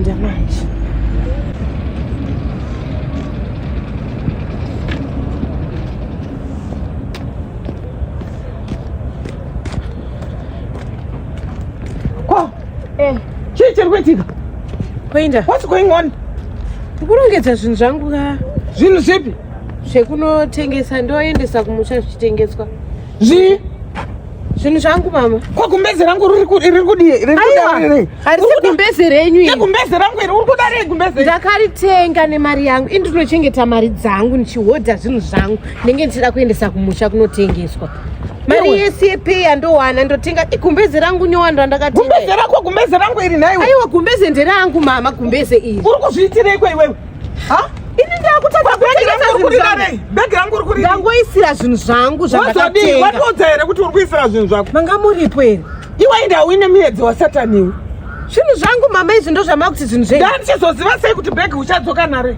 Ndakuenda manje. Ko, Eh, chii chiri kuitika? kuenda. What's going on? Ndikurongedza zvinhu zvangu ka. Zvinhu zvipi? Zvekunotengesa ndoendesa kumusha zvichitengeswa. Zvii? Zvinhu zvangu mama. Ko gumbeze rangu riri riri kudii? Riri kuda rei? Harisi gumbeze renyu iri. Gumbeze rangu iri uri kuda rei gumbeze? iri? Ndakaritenga nemari yangu. Ini ndinochengeta mari dzangu ndichihodha zvinhu zvangu. Ndenge ndichida kuendesa kumusha kunotengeswa. Mari Iwe. yese yepay yandowana ndotenga igumbeze rangu nyowani randakatenga. Gumbeze rako gumbeze rangu iri nhaiwe. Aiwa gumbeze nderangu mama gumbeze iri. Uri kuzviitireiko iwewe? Ha? Ini ndakutadza Bhegi kutengesa rangu uri zvinhu kurida zvangu. rei? Bhegi rangu uri kurida. Ndangoisira zvinhu zvangu Wazodii? zvandakatenga. Watiudza here kuti uri kuisira zvinhu zvako? Manga muripo here? Iwe inda uine muedzi wasatani iwe. Zvinhu zvangu mama izvi ndozvamakuti zvinhu zvenyu. Ndandichizoziva sei kuti bhegi uchadzoka naro?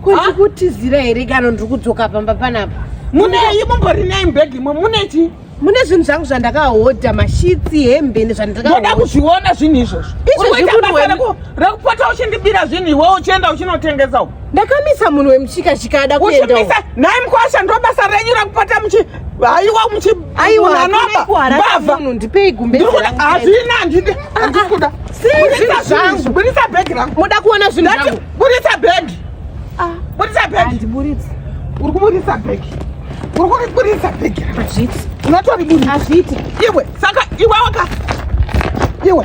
Kuti kutizira here kana ndiri kudzoka pamba panapa? Munei mumbori nei mubhegi imo? Mune chii? Mune zvinhu zvangu zvandakahodha mashitsi hembe Ndoda nezvandakahodha. kuzviona zvinhu izvozvo. Izvo Uri kuita zviri basa kunwe- rekupota uchindibira zvinhu iwe uchienda uchinotengesa uko. Ndakamisa munhu wemuchikachika ada kuenda. Uchimisa nhai mukwasha ndo basa renyu rekupota muchi haiwa muchi Aiwa munhu anoba kuharasa mbavha. munhu ndipei gumbeze Ndiri kuda rangu. hazvina handidi handisi kuda. Sei Budisa zvinhu zvinhu zvangu? izvi, Budisa bhegi rangu. Muda kuona zvinhu Ndati zvangu? budisa bhegi. Budisa bhegi. Handiburitsi. Uri kubudisa bhegi. Uri kuribudisa bhegi rangu. Hazviiti. Unotoribudisa. Hazviiti. Iwe saka iwe waka iwe.